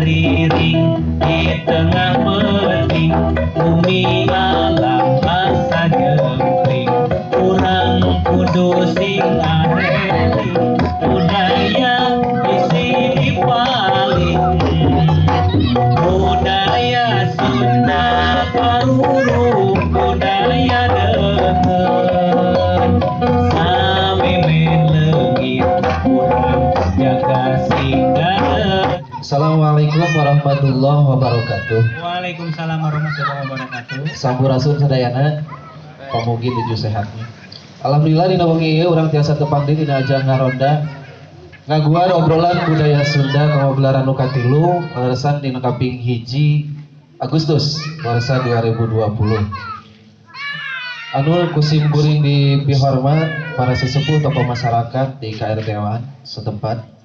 Ngariring di tengah peuting, bumi alam asa jengkling, urang kudu sing areling, budaya bisi dipaling. Budaya Sunda karurung, budaya deukeut, samemeh leungit urang jaga sing gadeut. Assalamualaikum warahmatullahi wabarakatuh. Waalaikumsalam warahmatullahi wabarakatuh. Sampurasun sadayana, pamugi nuju sehatnya. Alhamdulillah dina wengi ieu urang tiasa tepang deui dina ajang ngaronda ngaguar obrolan budaya Sunda kamagelaran nu katilu kaleresan dina kaping 1 Agustus warsa 2020. Anu kusim kuring dipihormat para sesepuh tokoh masyarakat di KRT-an setempat.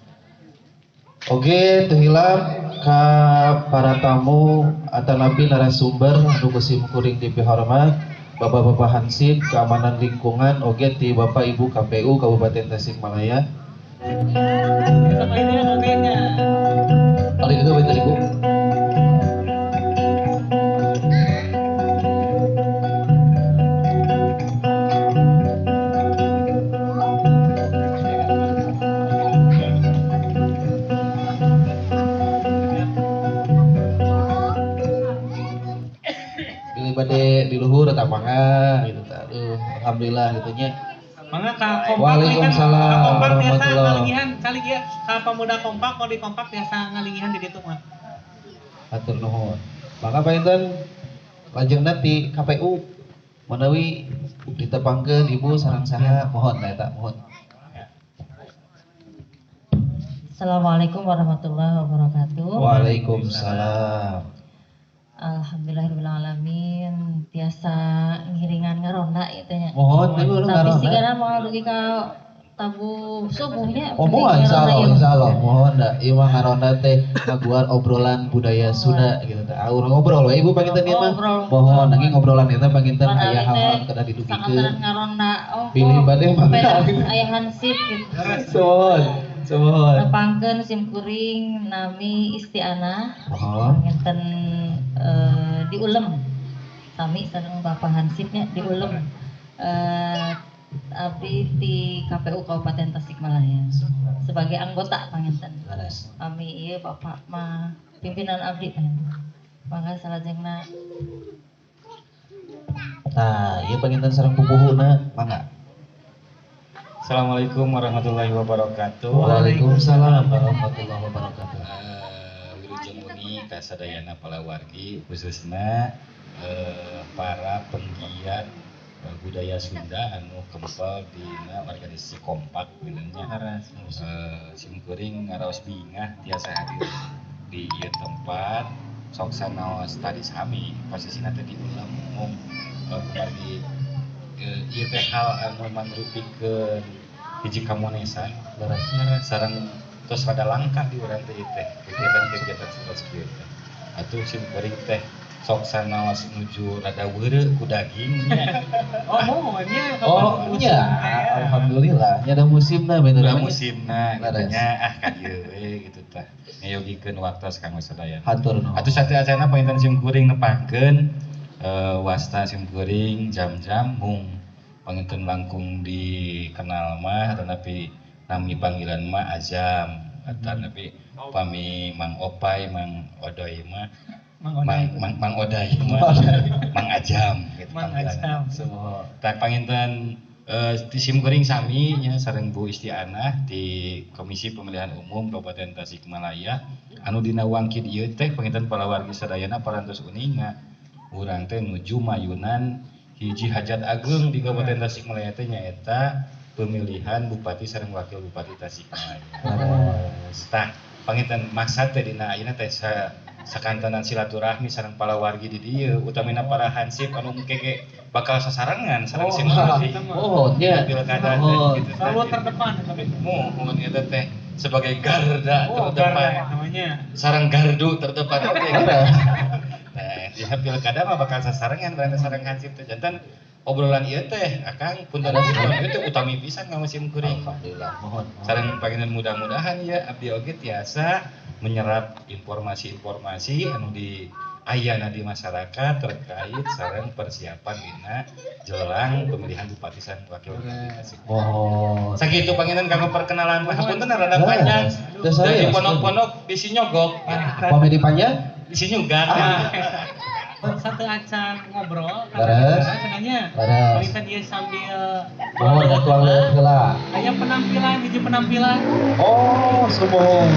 Oge teu hilap ka para tamu atanapi narasumber anu kusim kuring dipihormat Bapak-bapak Hansip keamanan lingkungan oge ti Bapak Ibu KPU Kabupaten Tasikmalaya. Kali itu betul Ibu. Bade di luhur atau mangga gitu tah. Aduh, alhamdulillah gitu nya. Mangga ka kompak. Waalaikumsalam warahmatullahi wabarakatuh. Kali ieu ka pemuda kompak, kalau di kompak biasa ngalingihan di ditu mah. Hatur nuhun. Mangga panginten lajengna ti KPU manawi ditepangkeun Ibu sareng saha mohon ta eta mohon. Assalamualaikum warahmatullahi wabarakatuh. Waalaikumsalam. Alhamdulillahirabbil alamin tiasa ngiringan ngaronda ieu teh nya. Mohon ibu Tapi ngaronda. Sigana moal dugi ka tabuh subuhnya. Oh, moal insyaallah insyaallah mohon da ieu mah ngaronda teh ngaguar obrolan budaya Sunda gitu teh. Ah urang ngobrol we Ibu panginten ieu mah. Mohon nanging ngobrolan eta panginten aya hal-hal kedah didugikeun. Ngaronda oh. Pilih bade mah aya hansip gitu. Suhun. Suhun. Nepangkeun sim kuring nami Istiana. Mohon. Panginten diulem sami sareng Bapak Hansipnya diulem abdi di KPU Kabupaten Tasikmalaya sebagai anggota panginten. Kami ieu Bapak mah pimpinan abdi panginten. Mangga salajengna. Nah, ieu panginten sareng pupuhuna mangga. Assalamualaikum warahmatullahi wabarakatuh. Waalaikumsalam warahmatullahi wabarakatuh. Wilujeng wengi ka sadayana palawargi khususna para penggiat budaya Sunda anu kempel dina organisasi kompak nya. Simkuring ngaraos bingah tiasa hadir di ieu tempat sok sanaos tadi sami posisina teh di ulem mung kumargi ieu teh hal anu mangrupikeun hiji kamonesan sareng tos rada langka di urang teh ieu teh kegiatan-kegiatan satos kieu teh. Atuh simkuring teh sok sanaos nuju rada weureu ku daging nya. Oh, mohon nya. Oh, nya. Alhamdulillah. Nya ada musimna bener. Ada musimna gitu nya ah ka dieu we gitu tah. Ngayogikeun waktos kanggo sadayana. Hatur nuhun. Atuh sateuacanna panginten simkuring nepangkeun wasta simkuring jam-jam mung panginten langkung dikenal mah tetapi nami panggilan mah Azam tetapi pami Mang Opai Mang Odoy mah Mang Oday mah Mang Ajam gitu Mang Ajam. Tah panginten di simkuring sami nya sareng Bu Istianah di Komisi Pemilihan Umum Kabupaten Tasikmalaya anu dina wangkid ieu teh panginten palawargi sadayana parantos uninga urang teh nuju mayunan hiji hajat ageung di Kabupaten Tasikmalaya teh nyaeta pemilihan bupati sareng wakil bupati Tasikmalaya. Tah panginten maksad teh dina ayeuna teh sakantenan silaturahmi sareng palawargi di dieu utamina para hansip anu engke bakal sasarengan sareng simkuring. Oh, nya. Pilkada teh gitu. Selalu terdepan Mohon eta teh sebagai garda terdepan. Namanya. Sareng gardu terdepan teh gitu. Nah, di pilkada mah bakal sasarengan bareng sareng hansip teh janten obrolan ieu teh akang punten ieu teh utami pisan ka musim kuring. Alhamdulillah, mohon. Sareng panginten mudah-mudahan ya abdi oge tiasa Menyerap informasi-informasi anu di ayana di masyarakat terkait sareng persiapan dina jelang pemilihan bupati sareng wakil bupati Tasik. Oh. Sakitu panginten kanggo perkenalan mah, hapunten rada panjang. Teu Dari serius. pondok-pondok bisi nyogok. Pami dipanjang? Bisi nyugat. Ah. Satu acan ngobrol, Leres. cenanya. Leres. Panginten ieu sambil Mohon datuang leueut heula. Aya penampilan, hiji penampilan. Oh, sumuhun.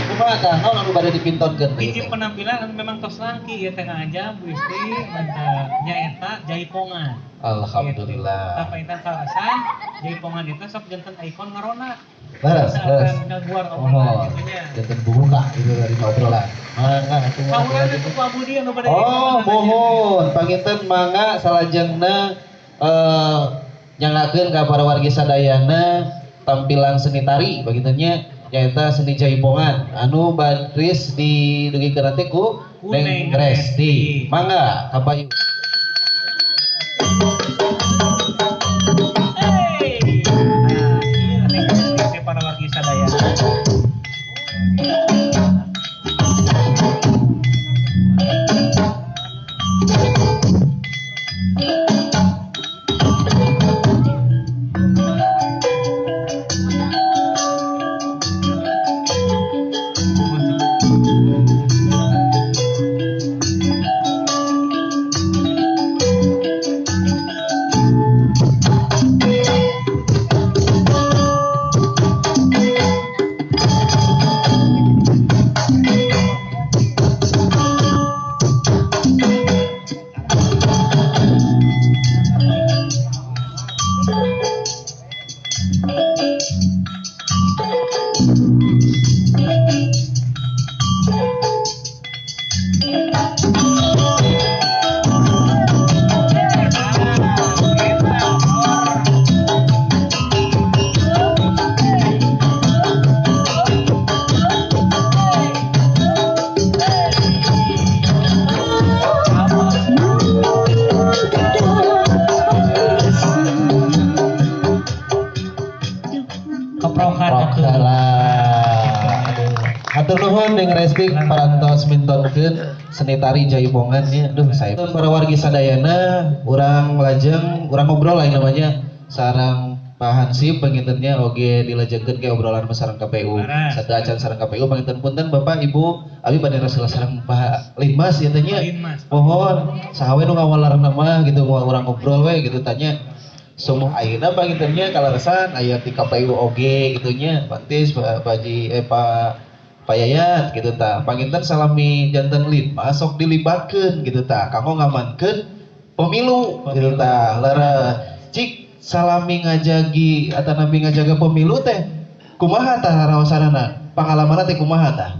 Kumaha tah? Naon anu bade dipintonkeun teh? Hiji penampilan anu memang tos langki ieu teh ngajak Bu Isti mantap. Nyaeta jaipongan. Alhamdulillah. Tah panginten kaleresan jaipongan itu sok janten ikon ngarona. Leres, leres. Ngaguar Oh, obrolan gitu nya. janten buka gitu dari obrolan. Mangga atuh. Kaulan itu Pak Budi anu bade Oh, mohon panginten mangga salajengna nyangakeun ka para wargi sadayana tampilan seni tari bagintennya nyaeta seni jaipongan anu badris didugikeun teh ku Ku Neng Neng Resti. Resti. Mangga kapayu. Hey. Nah, ieu Neng Resti teh para wargi sadayana. Keprokan Prok heula. Aduh. Hatur nuhun Neng Resti parantos mintonkeun seni tari jaipongan nya. Duh, saya para wargi sadayana urang lajeng urang ngobrol lah namanya sareng Pak Hansip pangintennya oge dilajengkeun ke obrolan sareng KPU. Leres. Satu acan sareng KPU panginten punten Bapak Ibu abi bade rasul sareng Pak Linmas ieu teh nya. Linmas. Mohon saha we nu ngawalarna mah gitu urang ngobrol we gitu tanya. Semua ayeuna pangintennya kaleresan aya di KPU oge gitu nya pantis Pak Haji Pak Pak Yayat gitu tah. Panginten salami janten Linmas sok dilibatkeun gitu tah kanggo ngamankeun pemilu gitu tah. Leres cik salami ngajagi atanapi ngajaga pemilu teh kumaha tah raosanana pangalamanna teh kumaha tah?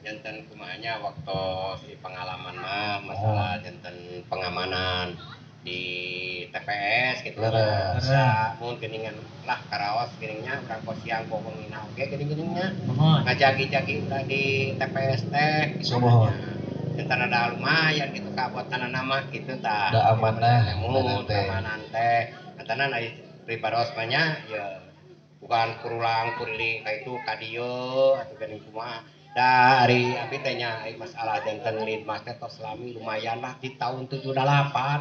Janten kumahanya waktu si pengalaman mah masalah janten pengamanan di TPS gitu. Leres. Bisa mun geuningan lah karaos geuningnya urang kos siang bobongina oge geuning-geuningnya. Mohon. Ngajagi-jagi udah di TPS teh gitu. Sumuhun. Janten ada lumayan gitu kabuatan nama gitu tah. Da amanah, Mun teh. keamanan teh. Antanan aya pribados mah nya ya bukan kurulang kuriling ka itu ka dieu atuh geuning kumaha. Da ari abi teh nya ari masalah janten Linmas teh tos lami lumayan lah di tahun 78.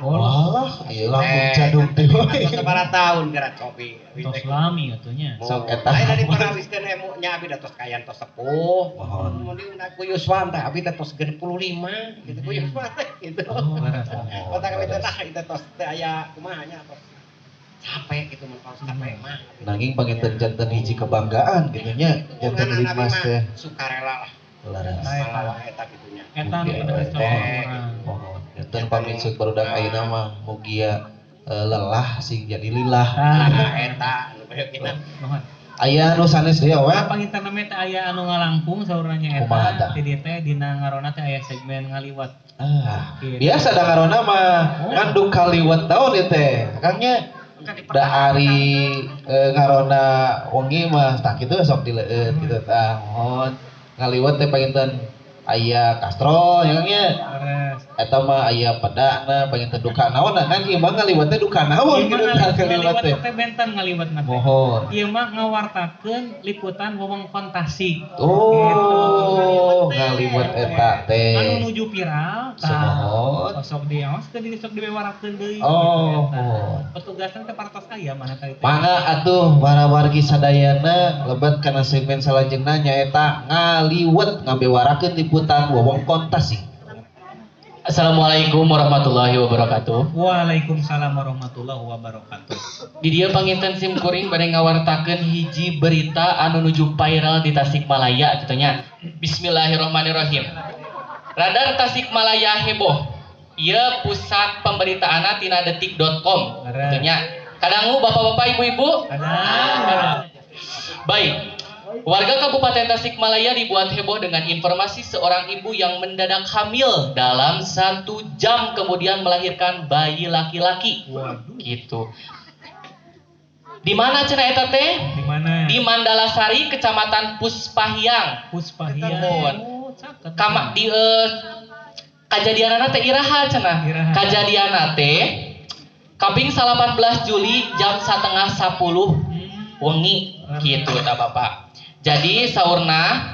Oh, Walah, ieu langsung jaduk teh. Tos sabaraha tahun geura cobi. Abi Tos teh. lami atuh nya. Sok eta. Aya dari parawiskeun emu nya abi da tos kayan tos sepuh. Mohon. Mun di ku yuswa teh abi teh tos 65 gitu ku yuswa teh gitu. Oh, leres. Kota kami teh tah itu tos teh aya kumaha nya tos capek gitu mun tos capek mah. Nanging panginten janten hiji kebanggaan gitu nya janten Ngan abi Linmas mah teh. Sukarela lah. Leres. Nah, Malah eta kitu nya. Eta nu Oke, bener oke. contoh urang. Mohon. Janten paminsut barudak ayeuna mah mugia lelah sing jadi lillah. Tah, Nah, eta anu bayokina. Mohon. Aya anu sanes deui we. Panginten teh aya anu ngalangkung saurna nya Kumaha eta. tah? Ti dieu teh dina ngarona teh aya segmen ngaliwat. Ah, Gitu. biasa da ngarona mah ngandung kaliwat naon ieu teh. Akangnya da ari ngarona wengi mah tah kitu sok dileueut gitu tah. Mohon ngaliwat teh panginten Aya kastrol ya Kang nya. Eta mah aya pedana panginten duka naon kan ieu mah ngaliwet teh duka naon Ieu gitu mah tah ngaliwet teh. ngaliwet teh benten ngaliwetna teh. Mohon. Ieu mah ngawartakeun liputan wewengkon Tasik. Oh, ngaliwet eta teh. Anu nuju viral tah. Sumuhun. Sok diaoskeun di sok dibewarkeun deui. Oh, Gitu, eta. mohon. Petugasna teh partos aya mana tadi teh. Mangga atuh para wargi sadayana lebet kana segmen salajengna nyaeta ngaliwet ngabewarakeun liputan wewengkon Tasik. Assalamualaikum warahmatullahi wabarakatuh. Waalaikumsalam warahmatullahi wabarakatuh. Di dieu panginten sim kuring bade ngawartakeun hiji berita anu nuju viral di Tasikmalaya kitu nya. Bismillahirrahmanirrahim. Radar Tasikmalaya heboh. Ieu pusat pemberitaanna tina detik.com kitu nya. Kadangu bapak-bapak ibu-ibu? Ada. Baik. Warga Kabupaten Tasikmalaya dibuat heboh dengan informasi seorang ibu yang mendadak hamil dalam 1 jam kemudian melahirkan bayi laki-laki. Waduh. Gitu. Di mana cenah eta teh? Di mana? Di Mandalasari, Kecamatan Puspahiang. Puspahiang. Mohon. Oh, caket. Kama di kajadianana teh iraha cenah. Iraha. Kajadianana teh kaping 18 Juli jam 9:30 wengi gitu ta Bapak. Jadi saurna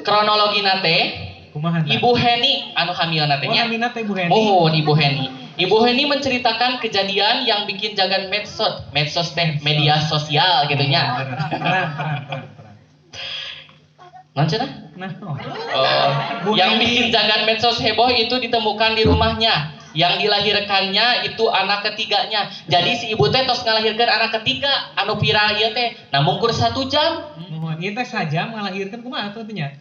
kronologina teh Kumaha tah? Ibu Heni anu hamilna teh Oh, nya. namina teh Ibu Heni. Mohon Ibu Heni. Ibu Heni menceritakan kejadian yang bikin jagan medsos, medsos teh media sosial gitu nya. Terang, terang, terang, terang. Naon cenah? Nah, oh. Oh, Bu yang Heni. bikin jagan medsos heboh itu ditemukan di rumahnya. Yang dilahirkannya itu anak ketiganya. Jadi si ibu teh tos ngalahirkan anak ketiga anu viral ieu teh. Nah, mungkur 1 jam. Mohon ieu teh sajam ngalahirkeun kumaha atuh teh nya?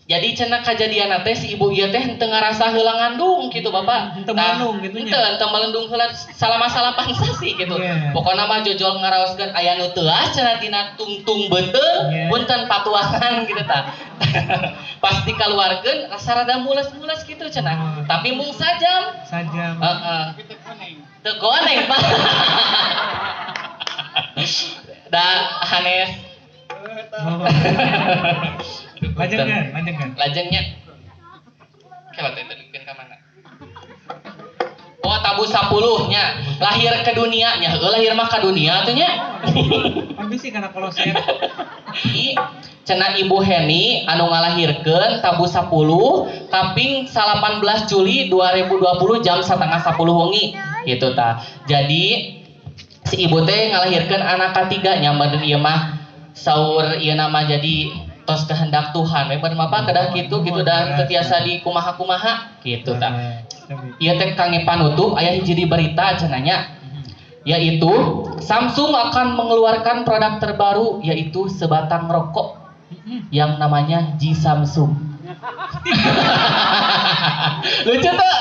Jadi cenah kajadianna teh si ibu ieu teh henteu ngarasa heula ngandung gitu Bapak. Henteu melendung gitu nya. Henteu, henteu melendung heula salama salapan sasi gitu. Iya. Pokona mah jojol ngaraoskeun aya nu teuas cenah tina tungtung beuteung, Iya. punten patuangan gitu tah. Pas dikaluarkeun rasa rada mules-mules gitu cenah. Oh. Tapi mung sajam. Sajam. Heeh. Teu koneng, Pak. Da hanes. Oh. Lajengkeun, lajengkeun. Lajengnya. Kela teh teu ka mana? Oh, tabu 10 nya. Lahir ke dunia nya. Heuh lahir mah ka dunia atuh nya. Pan bisi kana koloset. I cenah Ibu Heni anu ngalahirkeun tabu 10 kaping 18 Juli 2020 jam 9:30 wengi gitu tah. Jadi si ibu teh ngalahirkeun anak katiga nya meureun ieu mah saur ieu nama jadi tos kehendak Tuhan. We meureun mah kedah kitu gitu dan teu tiasa di kumaha-kumaha gitu tah. Ieu teh kangge panutup aya hiji di berita cenah nya, yaitu Samsung akan mengeluarkan produk terbaru yaitu sebatang rokok yang namanya G Samsung. Lucu tuh.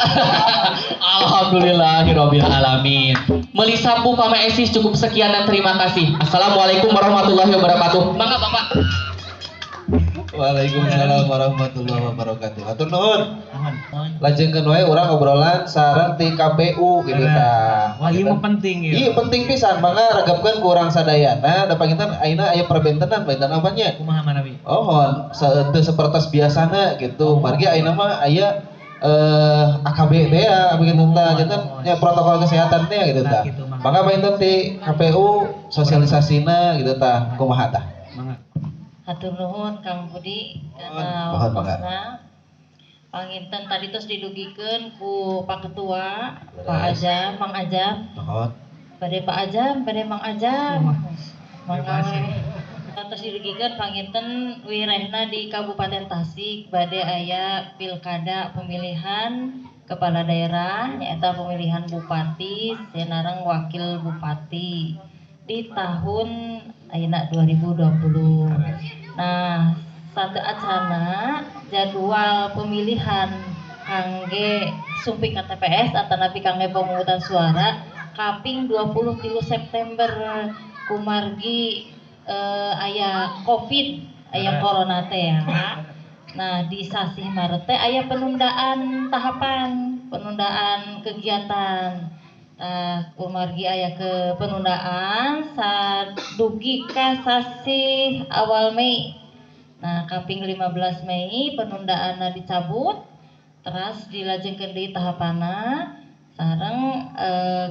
Alhamdulillahirabbil alamin. Meuli sapu kama esis cukup sekian dan terima kasih. Assalamualaikum warahmatullahi wabarakatuh. Mangga Bapak. Waalaikumsalam warahmatullahi wabarakatuh. Hatur nuhun. Lajengkeun wae urang obrolan sareng ti KPU gitu tah. Wah, ieu mah penting ieu. Iya penting pisan, mangga ragapkeun ku urang sadayana da panginten ayeuna aya perbentenan, panginten apa nya? Kumaha manawi? Oh, hon, teu sapertos biasana gitu. Margi ayeuna mah aya AKB teh ya begitu tah, janten nya protokol kesehatan teh gitu tah. Mangga panginten ti KPU sosialisasina gitu tah, kumaha tah? Mangga. Hatur nuhun Kang Budi kana Mohon, mangga. waktosna. Panginten tadi tos didugikeun ku Pak Ketua, Pak Ajam, Mang Ajam. Mohon. Bade Pak Ajam, bade Mang Ajam. Mangga Bebas. we. Tos didugikeun panginten wirehna di Kabupaten Tasik bade aya pilkada pemilihan kepala daerah nyaeta pemilihan bupati sareng wakil bupati di tahun ayeuna 2020. Nah, satu acana jadwal pemilihan kangge sumping ka TPS atanapi kangge pemungutan suara kaping 23 September kumargi aya Covid, aya corona teh ya. Nah, di sasih Maret teh aya penundaan tahapan, penundaan kegiatan. Nah, kumargi aya ke penundaan sadugi ka sasih awal Mei. Nah, kaping 15 Mei penundaanna dicabut, terus dilajengkeun deui tahapanna sareng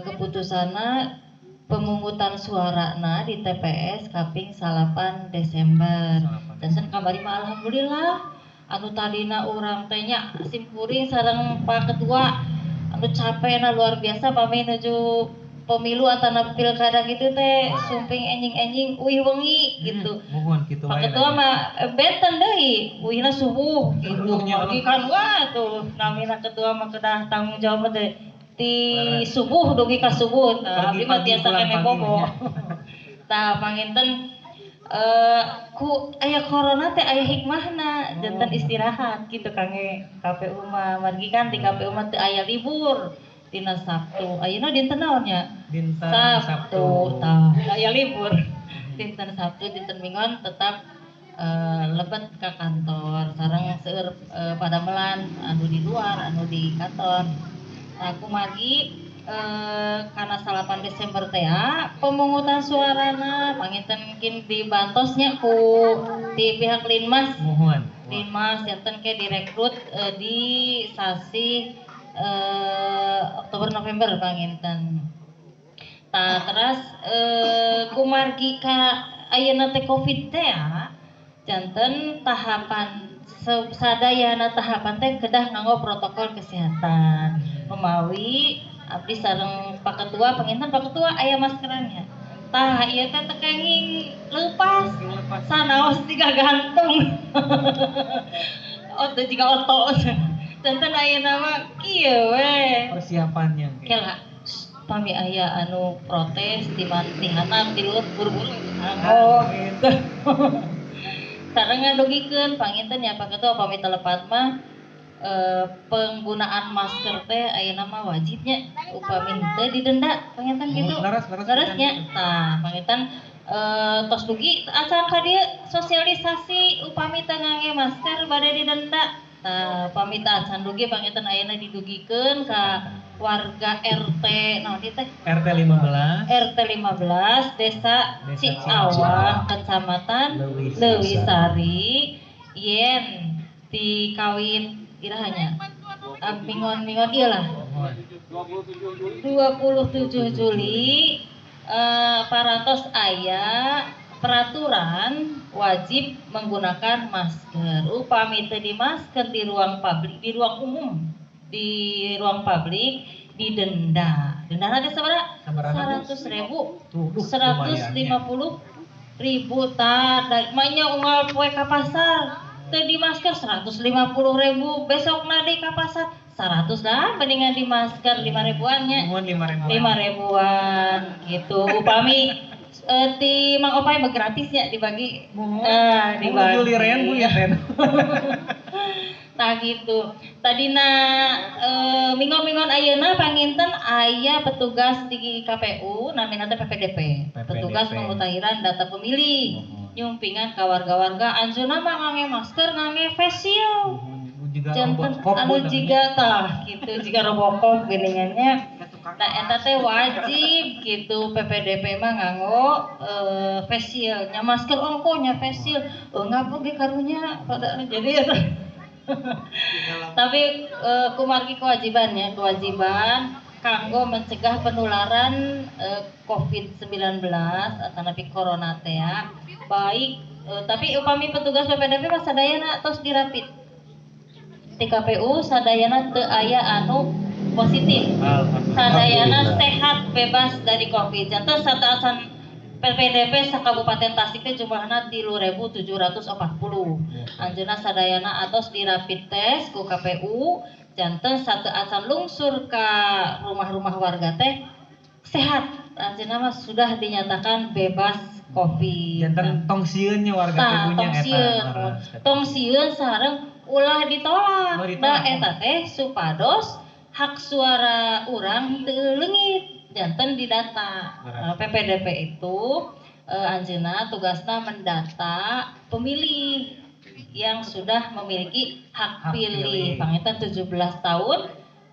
keputusanna pemungutan suarana di TPS kaping 9 Desember. Janten kamari mah alhamdulillah anu tadina urang teh nya simkuring sareng Pak Ketua anu capekna luar biasa pami nuju pemilu atau pilkada gitu teh sumping enjing-enjing uih wengi gitu. Muhun kitu Pak wae. Ketua mah benten deui, uihna subuh gitu. Subuhnya. Margi kan wah tuh namina ketua mah kedah tanggung jawab teh ti subuh dugi ka subuh. Nah, abdi mah Pagi-pagi tiasa pulang keneh pagi, bobo. nya. Tah panginten ku aya corona teh aya hikmahna, janten istirahat gitu kangge KPU mah. Margi kan di KPU mah teu aya libur dina Sabtu. Ayeuna dinten naon nya? Dinten Sabtu. Tah, aya libur. Dinten Sabtu, dinten Minggon tetap lebet ke kantor sareng seueur padamelan anu di luar, anu di kantor. Nah, kumargi kana 9 Desember teh ya, pemungutan suarana panginten mungkin dibantosnya ku di pihak Linmas. Muhun. Linmas janten ke direkrut di sasi Oktober November panginten. Tah teras kumargi ka ayeuna teh Covid teh ya, janten tahapan sadayana tahapan teh kedah nganggo protokol kesehatan. Memawi abdi sareng Pak Ketua panginten Pak Ketua aya maskerannya. Tah ieu teh teu kenging leupas. Sanaos jiga gantung. Oto jiga oto. Janten ayeuna mah kieu we. Persiapannya. Kela pami aya anu protes di ti handap ti luhur buru-buru oh gitu. Sareng ngadugikeun panginten ya Pak Ketua pami teu lepat mah penggunaan masker teh ayeuna mah wajibnya, upami henteu didenda panginten gitu. Leres, leres. Leresnya. Tah panginten tos dugi acan ka dieu sosialisasi upami teu ngangge masker bade didenda. Tah upami teu acan dugi panginten ayeuna didugikeun ka warga RT naon ieu teh? RT 15. RT 15 Desa Desa Ciawang, Kecamatan Leuwisari. Leuwisari, yen dikawin irahanya. Mingon-mingon ieu lah. Muhun. 27 Juli parantos aya peraturan wajib menggunakan masker. Upami teu di masker di ruang publik, di ruang umum, di ruang publik didenda. Denda nanti sabaraha? Sabaraha? 100 ribu. Tuh, duh, 150 ribu. Tah dari mainnya unggal poe ka pasar teu di masker 150 ribu, besok deui ka pasar 100 lah, mendingan di masker 5 ribuannya. Muhun 5 ribuan. 5 ribuan gitu. Upami ti Mang Opai mah gratis ya dibagi. Muhun. Ah, dibagi. Juli Ren Bu ya Ren. Tah gitu. Tadina minggon-minggon ayeuna panginten aya petugas di KPU namina teh PPDP. PPDP. Petugas pemutahiran data pemilih. Muhun. Nyumpingan ka warga-warga anjeunna mah ngangge masker, ngangge face shield. Muhun juga Janten Robocop, Bu, anu namanya. jiga tah gitu, jiga Robocop geuningannya. Nah eta teh wajib gitu PPDP mah nganggo face shield nya, masker ongko nya face shield. Ngapa ge karunya pada jadi eta. Tapi kumargi kewajibannya, kewajiban kanggo mencegah penularan COVID-19 atau napi corona teh ya. Baik, tapi upami petugas PPDP mah sadayana tos dirapid. Di KPU sadayana teu aya anu positif. Alhamdulillah. Sadayana Alhamdulillah. sehat bebas dari COVID. Janten sateuacan PPDP sakabupaten Tasik teh jumlahna 3.740. Anjeunna sadayana atos dirapid test ku KPU, janten sateuacan lungsur ka rumah-rumah warga teh sehat. Anjeunna mah sudah dinyatakan bebas COVID. Janten tong sieun nya warga Tah, teh punya tong eta. sieun. Leres. Tong sieun sareng ulah ditolak. Ulah ditolak. Nah, eta teh supados hak suara urang teu leungit, janten didata. Leres. PPDP itu anjeunna tugasna mendata pemilih yang sudah memiliki hak Hak pilih. pilih. Panginten 17 tahun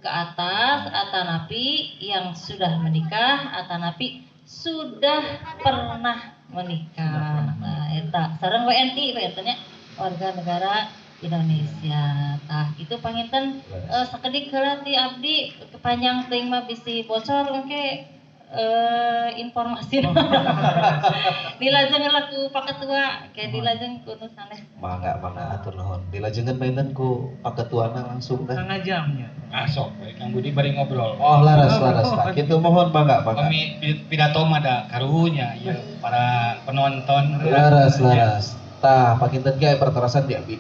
ke atas atanapi yang sudah menikah atanapi sudah pernah menikah. Sudah pernah. Nah, eta sareng WNI panginten nya. warga negara Indonesia. Tah itu panginten sakedik heula ti abdi, panjang teuing mah bisi bocor engke informasi. Dilajeng heula ku Pak Ketua, ke dilajeng ku nu sanes. Mangga, mangga, atur nuhun. Dilajengan panginten ku Pak Ketuana langsung dah. Setengah jamnya. Ah, sok we Kang Budi bari ngobrol. Oh, laras, laras. Tah kitu, mohon, mangga, mangga. Kami pidato mah da karunya ieu para penonton. Laras, laras. Tah, panginten ge aya pertarasan di abi.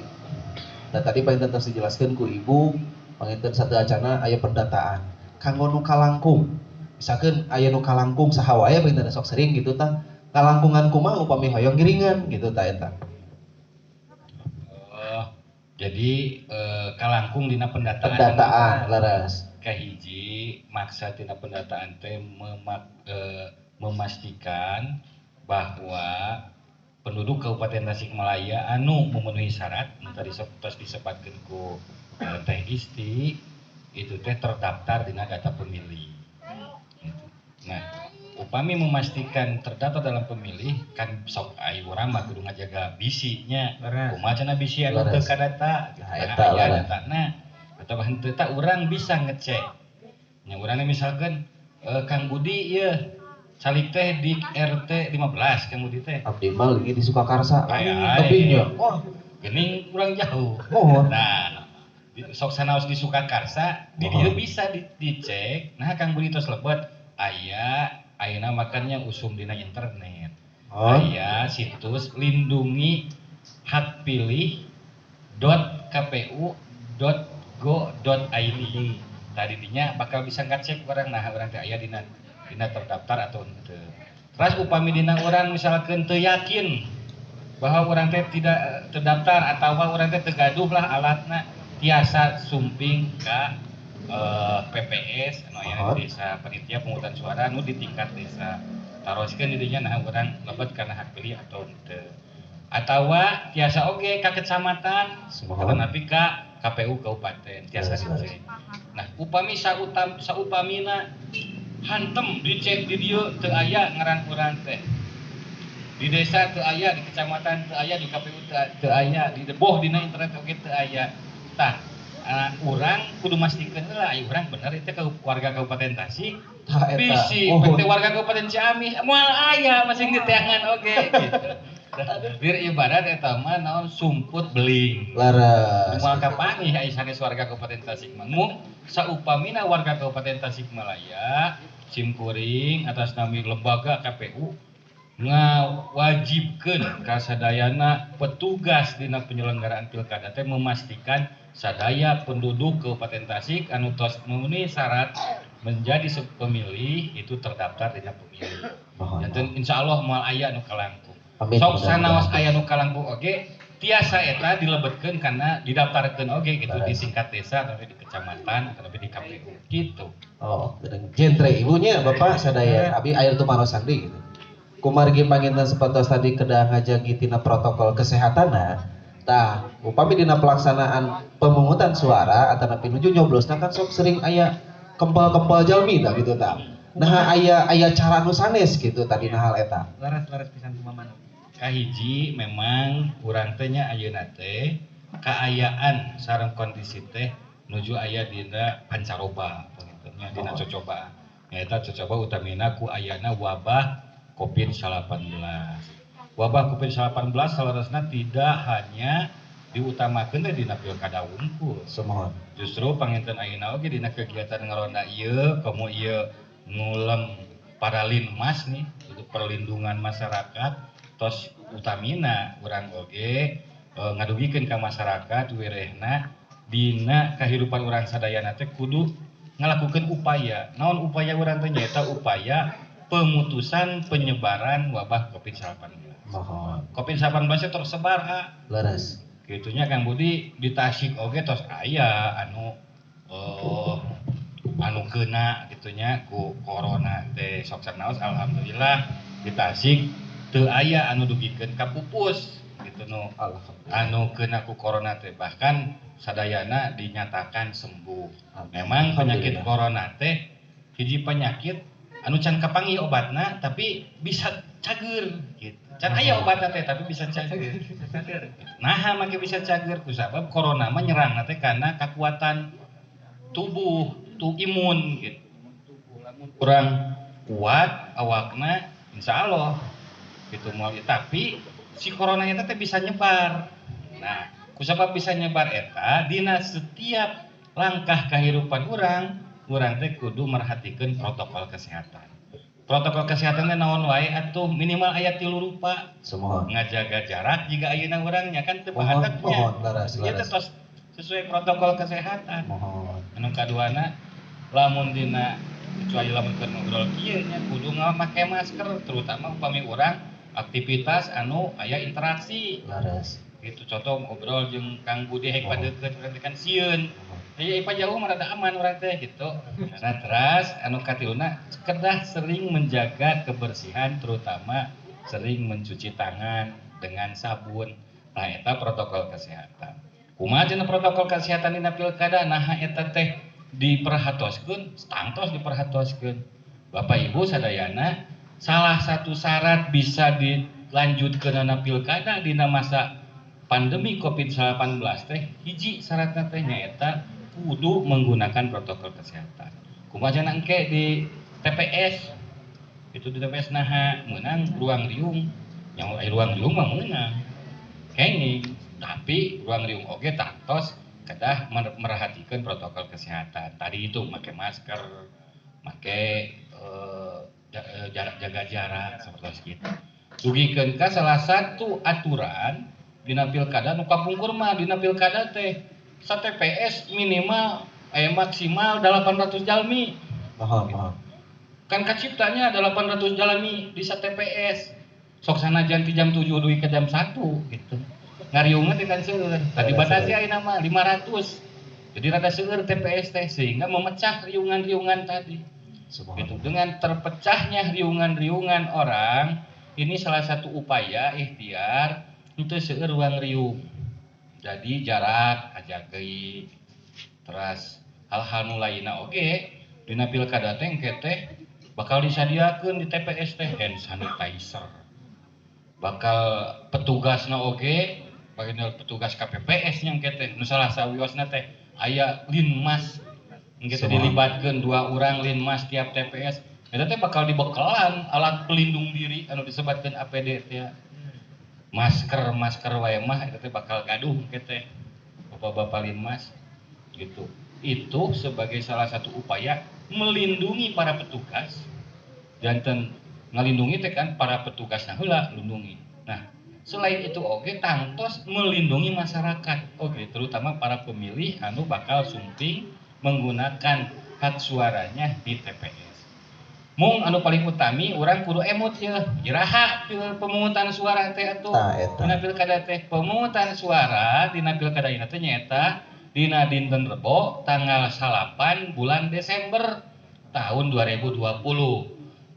Dan tadi panginten tos dijelaskeun ku ibu, panginten sateuacana aya pendataan. Kanggo nu kalangkung, misalkan aya nu kalangkung saha wae panginten sok sering gitu tah. Kalangkungan kumaha upami hoyong ngiringan gitu tah eta? Oh, jadi kalangkung dina pendataan. Pendataan, laras. Kahiji maksa tina pendataan teh memastikan bahwa penduduk Kabupaten Tasikmalaya anu memenuhi syarat nu tadi tos disebutkeun ku Teh Isti itu teh terdaftar dina data pemilih. Gitu. Nah, upami memastikan terdaftar dalam pemilih kan sok ai urang mah kudu ngajaga bisinya. Kumaha cenah bisi anu teu kadata gitu. Nah, Nah, eta aya laras. datana atau henteu tah urang bisa ngecek. Nya urangna misalkan Kang Budi ieu calik teh di RT 15 Kang Budi teh. Abdi mah lagi di Sukakarsa. Ai, ai. Tapi nya, wah, Geuning kurang jauh. Mohon. Nah, sok sanaos di Sukakarsa, di Mohon. dieu bisa dicek. Nah, Kang Budi tos lebet aya ayeuna makannya usum dina internet. Oh. Aya situs lindungi hak pilih dot kpu dot go dot id. Tadi dinya bakal bisa ngecek orang, nah orang teh aya dina dina terdaftar atau henteu. Terus upami dina orang misalkan teu yakin bahwa orang teh tidak terdaftar atau orang teh teu gaduh lah alatna, tiasa sumping ka PPS anu aya Mohon. di desa, panitia pungutan suara anu di tingkat desa. Taroskeun didinya nah urang lebet kana hak pilih atau henteu. Atawa tiasa oge ka kecamatan, Mohon. tapi ka KPU kabupaten tiasa Leres, leres. dicek. Nah, upami saupamina hantem dicek di dieu teu aya ngaran urang teh. Di desa teu aya, di kecamatan teu aya, di KPU teu aya, di boh dina internet oge teu aya. Tah, urang kudu mastikeun heula aya urang bener itu ke warga Kabupaten Tasik. Tah eta. Bisi, Mohon. teh warga Kabupaten Ciamis moal aya masing diteangan oge gitu. Bir ibarat eta mah naon sumput beling. Laras. Moal kapanggih aya sanes warga Kabupaten Tasikmalaya. Mung saupamina warga Kabupaten Tasikmalaya simkuring atas nami lembaga KPU ngawajibkeun ka sadayana petugas dina penyelenggaraan pilkada teh memastikan sadaya penduduk Kabupaten Tasik anu tos memenuhi syarat menjadi pemilih itu terdaftar dina pemilih. Mohon. Janten insya Allah moal aya nu kalangkung. Amin. Sok sanaos aya nu kalangkung oge tiasa eta dilebetkeun karena didaftarkeun oge gitu di Leres. tingkat desa atau di kecamatan atau di KPU gitu. Oh, genre ibunya bapak sadaya abi air tumarosan deui gitu. Kumargi panginten sepertos tadi kedah ngajagi tina protokol kesehatan. Tah, upami dina pelaksanaan pemungutan suara atau nuju nyoblosna kan sok sering aya kempel-kempel jalmi tah gitu tah. Nah, aya aya cara nu sanes gitu tadi nah hal eta. Laras-laras pisan kumaha. Kahiji memang urang teh nya ayeuna teh kaayaan sareng kondisi teh nuju aya dina pancaroba panginten dina cocobaan. Nyaeta cocoba utamina ku ayana wabah COVID-19. Wabah COVID-19 saleresna tidak hanya diutamakeun teh dina pilkada wungkul. Sumuhun. Justru panginten ayeuna oge dina kegiatan ngaronda ieu komo ieu ngulem para linmas nih untuk perlindungan masyarakat tos utamina urang oge ngadugikeun ka masyarakat wirehna dina kahirupan urang sadayana teh kudu ngalakukeun upaya. Naon upaya urang teh nyaeta upaya pemutusan penyebaran wabah COVID-19. Mohon. COVID-19 teh tersebar ha. Leres. Gitunya Kang Budi di Tasik oge tos aya anu anu kena gitunya ku corona teh sok sanaos alhamdulillah di Tasik teu aya anu dugikeun ka pupus gitu nu Alhamdulillah. anu kena ku corona teh bahkan sadayana dinyatakan sembuh. Memang penyakit corona teh hiji penyakit anu can kapanggih obatna tapi bisa cager gitu. Can aya obatna teh tapi bisa cager. Nah, make bisa cager kusabab corona mah nyerang teh karena kekuatan tubuh, tuh imun gitu. Lamun kurang kuat awakna insya Allah gitu moal, tapi si corona eta teh bisa nyebar. Nah, kusabab bisa nyebar eta dina setiap langkah kehidupan urang, urang teh kudu merhatikeun protokol kesehatan. Protokol kesehatan teh naon wae atuh, minimal aya tilu rupa. Sumuhun. Ngajaga jarak jika ayeuna urangnya kan teu Mohon, pahataknya. mohon, laras, Ieu teh laras. Tos sesuai protokol kesehatan. Mohon. Anu kaduana, lamun dina kecuali lamun keur ngobrol kieu nya kudu make masker, terutama upami urang aktivitas anu aya interaksi. Laras. Gitu, contoh ngobrol jeung Kang Budi hek Mohon. padeukeut urang teh kan sieun. Mohon. Iya, ipa jauh mah rada aman urang teh gitu. Nah, terus anu katiluna kedah sering menjaga kebersihan, terutama sering mencuci tangan dengan sabun. Nah, eta protokol kesehatan. Kumaha cenah protokol kesehatan dina pilkada, naha eta teh diperhatoskeun, tangtos diperhatoskeun. Bapak Ibu sadayana, salah satu syarat bisa dilanjutkeun pilkada dina masa pandemi Covid-19 teh hiji syaratna teh nyaeta kudu menggunakan protokol kesehatan. Kumaha cenah engke di TPS? Itu di TPS naha meunang ruang riung, yang ruang riung mah meunang. Kenging, tapi ruang riung oge tangtos kedah merhatikan protokol kesehatan. Tadi itu make masker, make jarak, jaga jarak seperti itu. Dugikeun ka salah satu aturan dina pilkada nu kapungkur mah, dina pilkada teh sa TPS minimal maksimal 800 jalmi. Mohon, mohon. Kan kaciptanya 800 jalmi di sa TPS. Sok sanajan ti jam 7 dugi ke jam 1 gitu. Ngariungna teh kan seueur. Tadi batasi ayeuna mah 500. Jadi rada seueur TPS teh sehingga memecah riungan-riungan tadi. Gitu. Dengan terpecahnya riungan-riungan orang, ini salah satu upaya ikhtiar untuk seueur ruang riung. Jadi jarak kajagei, terus hal-hal nu lainna oge dina pilkada teh engke teh bakal disadiakeun di TPS teh hand sanitizer. Bakal petugasna oge, bagian petugas KPPS nya engke teh nu salah sawiosna teh aya linmas. Engke teh dilibatkeun dua orang linmas tiap TPS. Eta teh bakal dibekalan alat pelindung diri anu disebutkeun APD teh. Masker, masker wae mah eta teh bakal gaduh engke teh bapak-bapak linmas gitu. Itu sebagai salah satu upaya melindungi para petugas. Janten ngalindungi teh kan para petugas nah heula lindungi. Nah, selain itu oge tangtos melindungi masyarakat oge, terutama para pemilih anu bakal sumping menggunakan hak suaranya di TPS. Mung anu paling utami urang kudu emut ya, iraha pemungutan suara teh atuh. Tah eta. Dina pilkada teh pemungutan suara dina pilkada ieu teh nyaeta dina dinten Rebo tanggal 9 bulan Desember tahun 2020.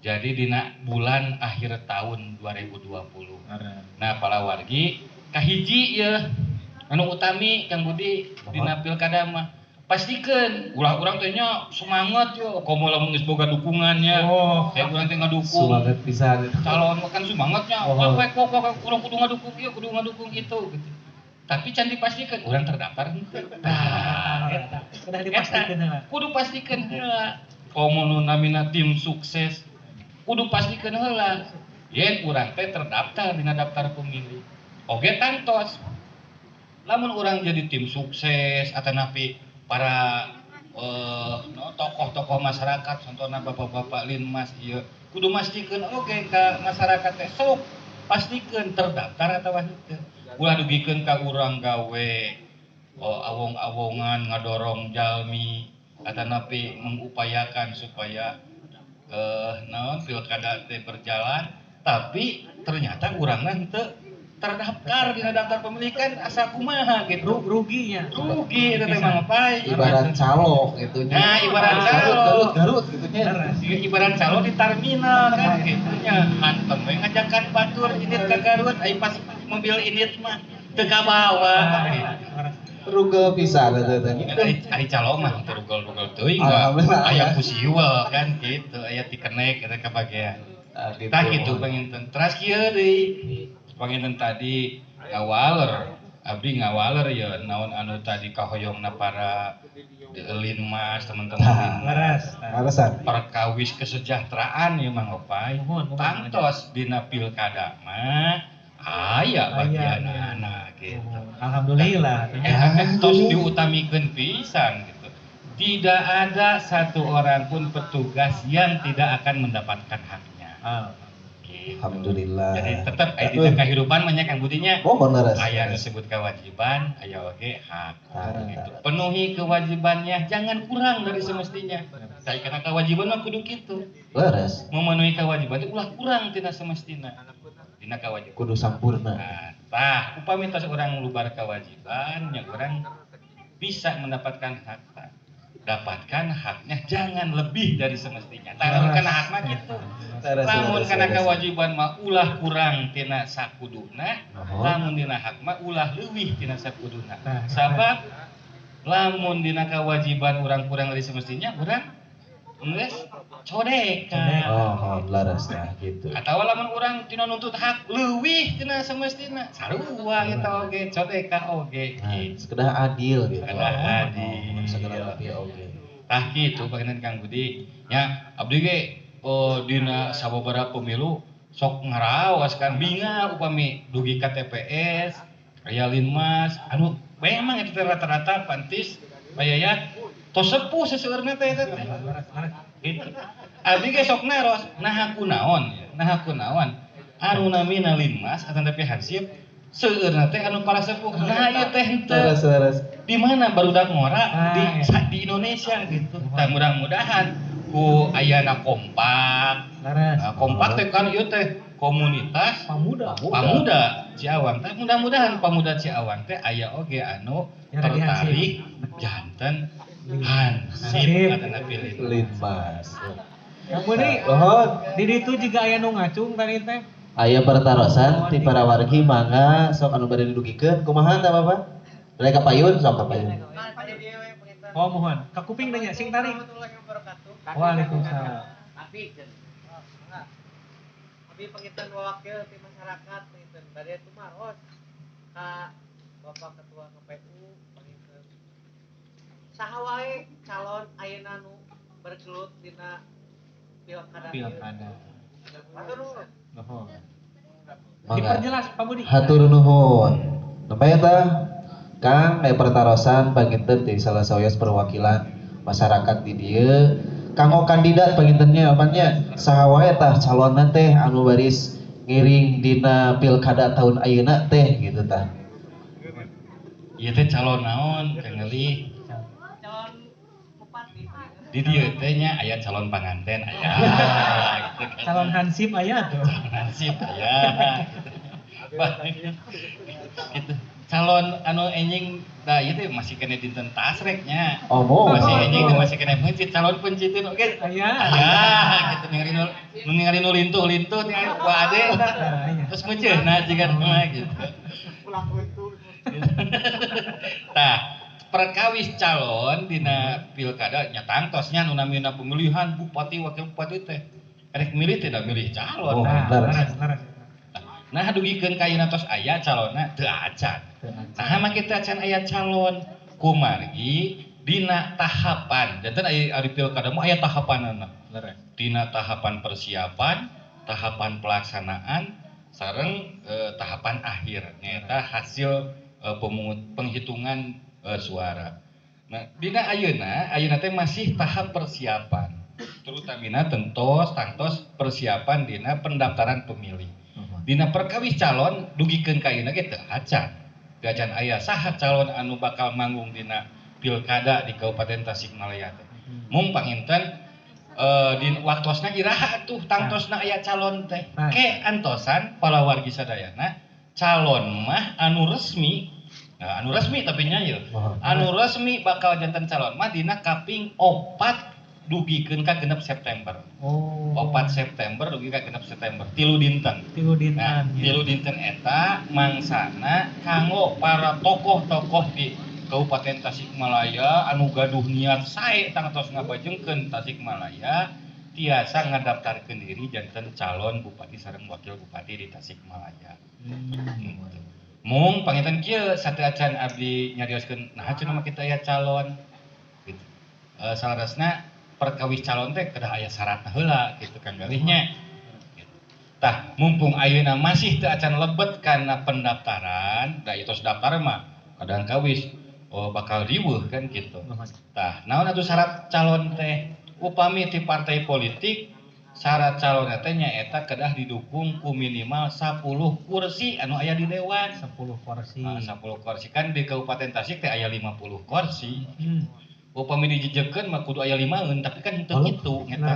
Jadi dina bulan akhir tahun 2020. Nah, para wargi kahiji ya anu utami Kang Budi dina pilkada mah pastikeun ulah urang teh nya semangat yo komo lamun geus boga dukungannya. Oh. Kayak urang teh ngadukung. Semangat pisan. Calon mah kan semangatnya. Oh. Wah, kok kok urang kudu ngadukung ieu, kudu ngadukung itu gitu. Tapi can dipastikan urang terdaftar henteu. Tah, eta. Kedah dipastikan heula. Kudu pastikeun heula. Komo nu namina tim sukses kudu pastikeun heula. Yen urang teh terdaftar dina daftar pemilih. Oge tangtos. Lamun urang jadi tim sukses atanapi para no, tokoh-tokoh masyarakat, contohnya bapak-bapak linmas ieu kudu mastikeun oge ka masyarakat teh sok pastikeun terdaftar atau henteu. Ulah dugikeun ka urang gawe oh, awong-awongan ngadorong jalmi atanapi mengupayakan supaya naon pilkada teh berjalan, tapi ternyata urangna henteu terdaftar dina daftar pemilih kan asa kumaha gitu. Ruginya. Rugi itu teh mah ngapain. Ibarat calo gitu nya. Nah, ibarat Garut, calo. Garut, Garut gitu nya. Ibarat calo di terminal kan gitu nya. Hantem we ngajakan batur indit ka Garut, ai pas mobil indit mah teu kabawa gitu. Rugel pisan eta teh. Ari calo mah teu rugel-rugel teuing. Alhamdulillah. Aya pusiwel kan gitu, aya tikenek eta kabagean. Gitu. Tah kitu panginten. Teras kieu deui. Panginten tadi ngawaler, abdi ngawaler ya naon anu tadi kahoyongna para Linmas, teman-teman Linmas. Leres. Alasan. Perkawis kesejahteraan ya Mang Opay. Mohon, mohon. Tangtos dina pilkada mah aya bagian Aya, anak gitu. Alhamdulillah. Eta teh tos diutamikeun pisan gitu. Tidak ada satu orang pun petugas yang tidak akan mendapatkan haknya. Ah. Gitu. Alhamdulillah. Jadi tetap aya dina kehidupan mah nya Kang Budinya. Mohon leres. Aya nu disebut kewajiban, aya oge hak. Ah. Gitu. Penuhi kewajibannya, jangan kurang dari semestinya. Saya karena kewajiban mah kudu kitu. Leres. Memenuhi kewajiban itu ulah kurang tina semestina. Tina kewajiban. Kudu sampurna. Nah, tah upami tos urang lubar kewajiban, yang urang bisa mendapatkan hak. Tah. Dapatkan haknya jangan lebih dari semestinya. Tah lamun kana hak mah kitu. Leres, Lamun leres, kana leres. kewajiban mah ulah kurang tina sakuduna, Mohon. lamun dina hak mah ulah leuwih tina sakuduna. Nah, Sabab lamun dina kewajiban urang kurang dari semestinya, urang geus codeka. Oh, leres nah gitu. Atau lamun urang tina nuntut hak leuwih tina semestina, sarua eta oge codeka oge Nah, gitu. sekedar adil gitu. Sekedar adil. Oh, sekedar adil oke. Tah kitu panginten Kang Budi. Nya abdi ge oh, dina sababaraha pemilu sok ngaraos kan binga upami dugi ka TPS aya Linmas anu memang eta teh rata-rata pantis bayaya tos sepuh seseueurna teh eta teh. Leres, leres. Gitu. Abdi ge sok naros, naha kunaon ya, naha kunaon. Anu namina Linmas atanapi Hansip seueurna teh anu para sepuh. Nah ieu teh henteu. Leres, leres. Di mana barudak ngora Ah, di iya. di Indonesia gitu. Tah mudah-mudahan ku ayana kompak. Leres. Nah, kompak teh kan ieu teh komunitas Pamuda. pamuda Ciawang teh mudah-mudahan pamuda Ciawang teh aya oge anu Yang lagi tertarik janten Hansip Hansip. atanapi Linmas. Linmas. Kang Budi, Mohon. di ditu juga aya nu ngacung tadi teh. Aya pertarosan ti para wargi mangga sok anu bade didugikeun kumaha tah Bapak? Mereka payun sok ka payun. Oh mohon, ka kuping nanya sing tarik. Waalaikumsalam. Abi panginten wakil ti masyarakat panginten bade tumaros ka Bapak Ketua KPU panginten saha wae calon ayeuna nu bergelut dina pilkada ieu. Pilkada. Hatur nuhun. Nuhun. Mangga. Diperjelas Pak Budi. Hatur nuhun. Nembe tah Kang aya pertarosan panginten ti salah sawios perwakilan masyarakat di dieu kanggo kandidat pangintennya apanya saha wae tah calonna teh anu baris ngiring dina pilkada tahun ayeuna teh gitu tah. Ieu teh calon naon Kang Eli? Calon bupati. Di dieu teh nya aya calon panganten aya gitu kan. Calon Hansip aya tuh. Calon Hansip aya gitu. Bah, gitu. Calon anu enjing da ieu teh masih kena dinten tasrek nya. Oh, mo. Masih enjing teh masih kena pencit calon pencitin oge. Aya. Aya gitu ningali nu ningali nu lintuh-lintuh ningali ku ade Nah, iya. terus meuceuna jiga mah gitu. Tah, perkawis calon dina pilkada nya tangtosnya nu namina pemilihan bupati wakil bupati teh. Erek milih teh da milih calon. Oh, Nah, leres. leres, leres. Nah dugikeun ka ayeuna tos aya calonna teu acan. Nah mah kitu acan aya calon kumargi dina tahapan. Janten aya ari pilkada mah aya tahapanana. Leres. Dina tahapan persiapan, tahapan pelaksanaan, sareng tahapan akhir nyaeta hasil penghitungan suara. Nah, dina ayeuna, ayeuna teh masih tahap persiapan. Terutamina tentos tangtos persiapan dina pendaftaran pemilih. Dina perkawis calon dugikeun ka ayeuna ge teu acan. Teu acan aya saha calon anu bakal manggung dina pilkada di Kabupaten Tasikmalaya teh. Mung panginten di waktosna iraha atuh tangtosna aya calon teh. Nah. Ke antosan palawargi sadayana calon mah anu resmi. Nah, anu resmi tapi nya ieu. Mohon. Anu resmi bakal janten calon mah dina kaping 4 dugikeun ka 6 September. Oh. 4 September dugi ka 6 September, 3 dinten. Tilu dinten. Nah, ya. 3 dinten eta mangsana kanggo para tokoh-tokoh di Kabupaten Tasikmalaya anu gaduh niat sae tangtos ngabajengkeun Tasikmalaya tiasa ngadaftarkeun diri janten calon bupati sareng wakil bupati di Tasikmalaya. Mung panginten kieu sateuacan abdi nyarioskeun nah cenah mah kita aya calon gitu. Salarasna perkawis calon teh kedah aya syaratna heula gitu Kang Galihnya. Gitu. Tah mumpung ayeuna masih teu acan lebet kana pendaftaran, da ieu tos daftar mah kadang kawis oh bakal riweuh kan gitu. Tah naon atuh syarat calon teh? Upami ti partai politik syarat calon teh nyaeta kedah didukung ku minimal 10 kursi anu aya di dewan. 10 kursi. Nah, 10 kursi kan di Kabupaten Tasik teh aya 50 kursi. Upami dijejekeun mah kudu aya 5-eun tapi kan henteu kitu eta.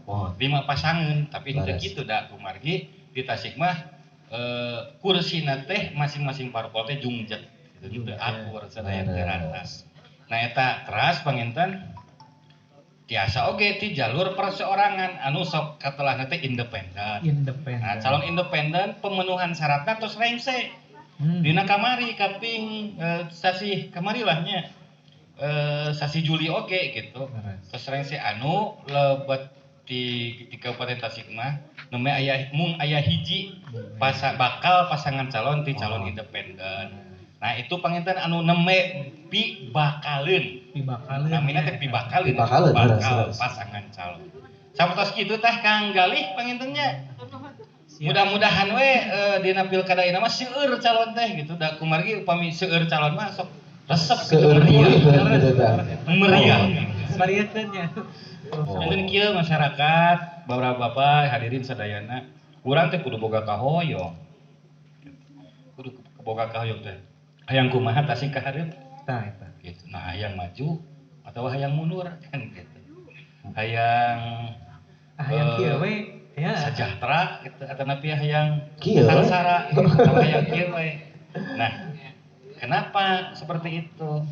5 pasangan tapi henteu kitu da kumargi di Tasik mah kursina teh masing-masing parpol teh jungjet gitu teu akur sadaya teu rata. Nah eta teras panginten tiasa oge ti jalur perseorangan anu sok katelahna teh independen. Nah, calon independen pemenuhan syaratna tos rengse. Dina kamari kaping sasih kamari lah nya. Sasih Juli oge gitu. Tos rengse anu lebet di Kabupaten Tasik mah nembe aya mung aya hiji bakal pasangan calon ti calon independen. Nah itu panginten anu nembe pibakaleun. Pibakaleun. Namina teh pibakaleun. Bakal pasangan calon. Sapertos kitu tah Kang Galih pangintennya. Mudah-mudahan we dina pilkada ieu mah seueur calon teh gitu. Da kumargi upami seueur calon mah sok resep seueur gitu tah. Meriah. Meriahkeun nya. Janten kieu masyarakat, bapak-bapak hadirin sadayana, urang teh kudu boga kahoyong. Kudu boga kahoyong teh. Hayang kumaha Tasik ka hareup tah eta gitu. Nah hayang maju atau hayang mundur kan gitu. Hayang hayang kieu we ya sejahtera gitu atanapi hayang sangsara gitu atau hayang kieu we. Nah, kenapa seperti itu?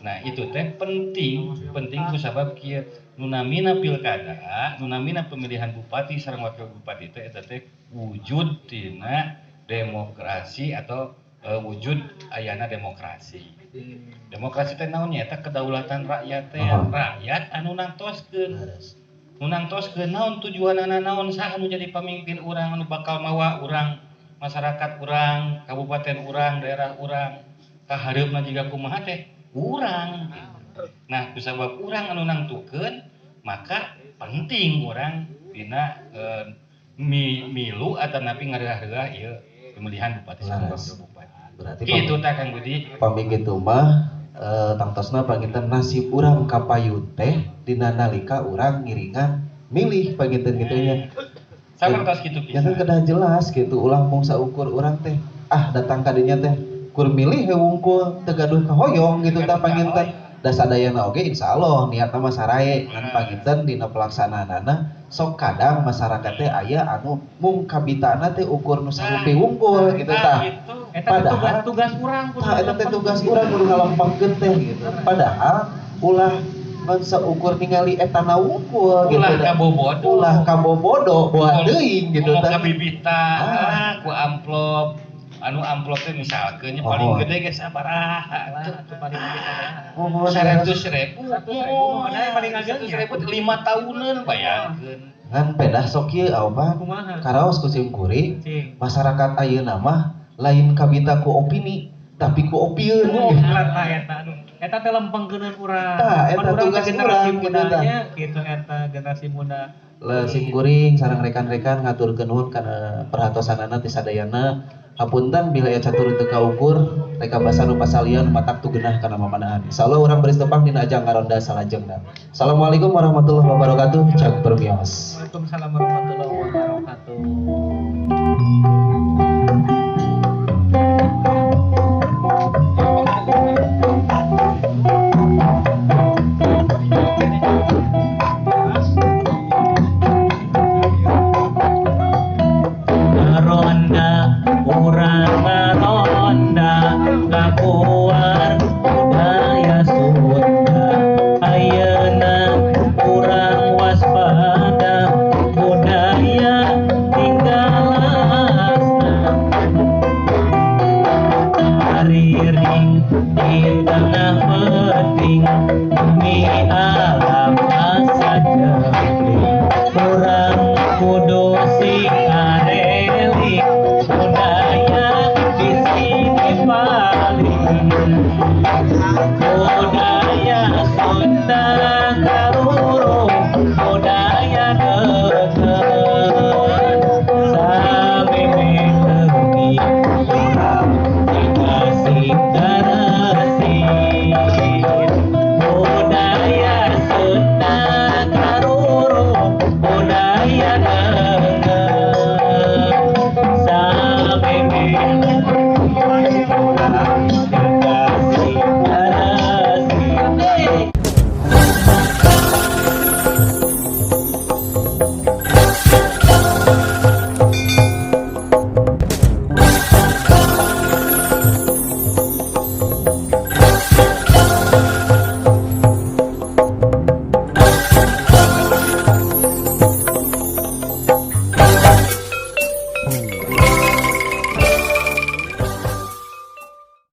Nah, itu teh penting kusabab kieu nu namina pilkada, nu namina pemilihan bupati sareng wakil bupati teh eta teh wujud tina demokrasi atau wujud ayana demokrasi. Demokrasi teh naon nya eta kedaulatan rakyat teh, rakyat anu nangtoskeun. Nu nangtoskeun naon tujuanana naon saha nu jadi pamimpin urang anu bakal mawa urang masyarakat urang, kabupaten urang, daerah urang ka hareupna jiga kumaha teh urang. Nah, kusabab urang anu nangtukeun maka penting urang dina milu atanapi ngareuah-reuah ieu pemilihan bupati sareng wakil bupati. Berarti kitu tah Kang Budi. Pami kitu mah tangtosna panginten nasib urang kapayun teh dina nalika urang ngiringan milih panginten kitu nya. Sapertos kitu pisan. Janten kedah jelas kitu ulah mung saukur urang teh ah datang ka dinya teh kur milih we wungkul teu gaduh kahoyong gitu tah panginten. Da sadayana oge insyaallah niatna mah sarae ngan panginten dina pelaksanaanana sok kadang masyarakat teh aya anu mung kabitana teh ukur nu sarupi wungkul gitu tah. Eta tugas urang kudu eta teh tugas urang kudu ngalempengkeun teh gitu. Padahal ulah ngan saukur ningali etana wungkul gitu. Ulah kabobodo. Ulah kabobodo boa teuing gitu tah. Kabibitan ku amplop anu amplop teh misalkeun nya paling gede ge sabaraha atuh paling gede sabaraha 100.000 100.000 paling ageng 100.000 5 tahunan bayangkeun ngan pedah sok ieu apa karaos ku sim kuring masyarakat ayeuna mah lain kabita ku opini tapi ku opieun tah eta anu eta teh lempengkeuneun urang tah eta tugas generasi mudanya kitu eta generasi muda sim kuring sareng rekan-rekan ngaturkeun nuhun kana perhatosanana ti sadayana. Hapunten bila aya catur teu kaukur reka basa nu pasalian matak tugenah kana mamanahan. Insyaallah urang baris tepang dina ajang ngaronda salajengna. Assalamualaikum warahmatullahi wabarakatuh. Cak permios. Waalaikumsalam warahmatullahi wabarakatuh. Budaya Sunda ayeuna urang waspada budaya tinggal Sunda.